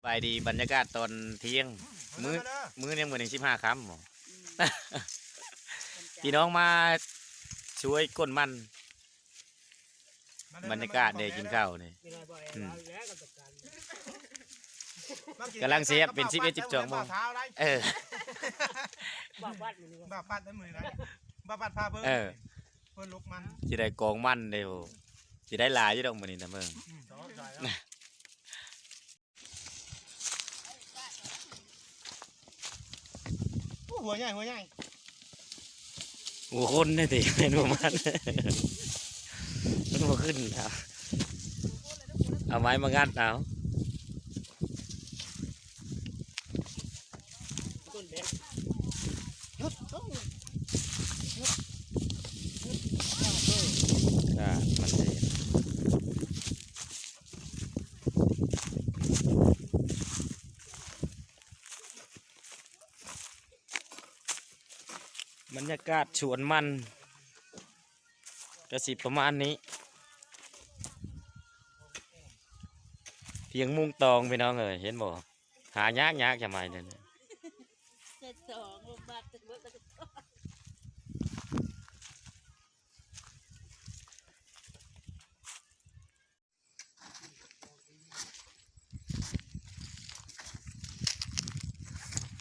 ສະບາຍດີ ບັນຍາກາດຕອນທ່ຽງ ມື້ ມື້ນີ້ ມື້ນີ້ສິບຫ້າຄ່ຳບໍ ພີ່ນ້ອງມາຊ່ວຍກົ້ນມັນ ບັນຍາກາດເດ້ ກິນເຂົ້ານີ້ ອືມ ກຳລັງແຊບ ເປັນສິບເອັດ ສິບສອງໂມງ ເອີ ບ່າວປັດມື້ນີ້ ບ່າວປັດໄດ້ມື້ນີ້ນະ ບ່າວປັດພາເບິ່ງ ເອີ ເພິ່ນລົກມັນ ຊິໄດ້ກອງມັນເດ້ ໂອ້ ຊິໄດ້ຫຼາຍຢູ່ດອກມື້ນີ້ນະເບິ່ງ ອືມ ໂອ້ ຫົວໃຫຍ່ ຫົວໃຫຍ່ ໂອ້ ຄົນແທ້ຕິ ແມ່ນບໍ່ມັນ ມັນບໍ່ຂຶ້ນ ເອົາ ເອົາໄມ້ມາງັດເອົາ ອ່າ ມັນຊິ ບັນຍາກາດສວນມັນກະຊິປະມານນີ້ ພຽງມຸງຕອງ ພີ່ນ້ອງເອີຍ ເຫັນບໍ່ ຫາຍາກໆ ຈະມາເດ ເຈັດສອງ ລົງມາເຕັມເໝິດ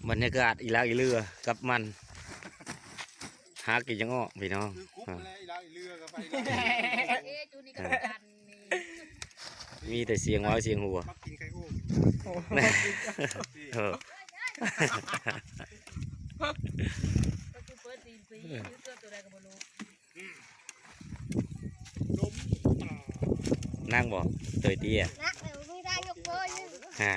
ບັນຍາກາດອີຫຼາກອີເລືອກັບມັນ ຫາກິນຍັງອອກພີ່ນ້ອງ ຄືຄຸບແລ້ວອີຫຼາກອີເລືອກັບໄປ ເອ ຈູນີ້ກໍຄືກັນນີ້ ມີແຕ່ສຽງວ້າວສຽງຫົວ ມັກກິນໄຂ່ໂອ່ງ ເອີ ກໍຄືເປີດຕີນປີ ຄືເກືອບຕົວໃດກໍບໍ່ຮູ້. ນັ່ງບໍ່ ໂຕເຕ້ຍ ນັ່ງແລ້ວມີໄດ້ຍົກໂປ້ຍໜຶ່ງ ຫ້າ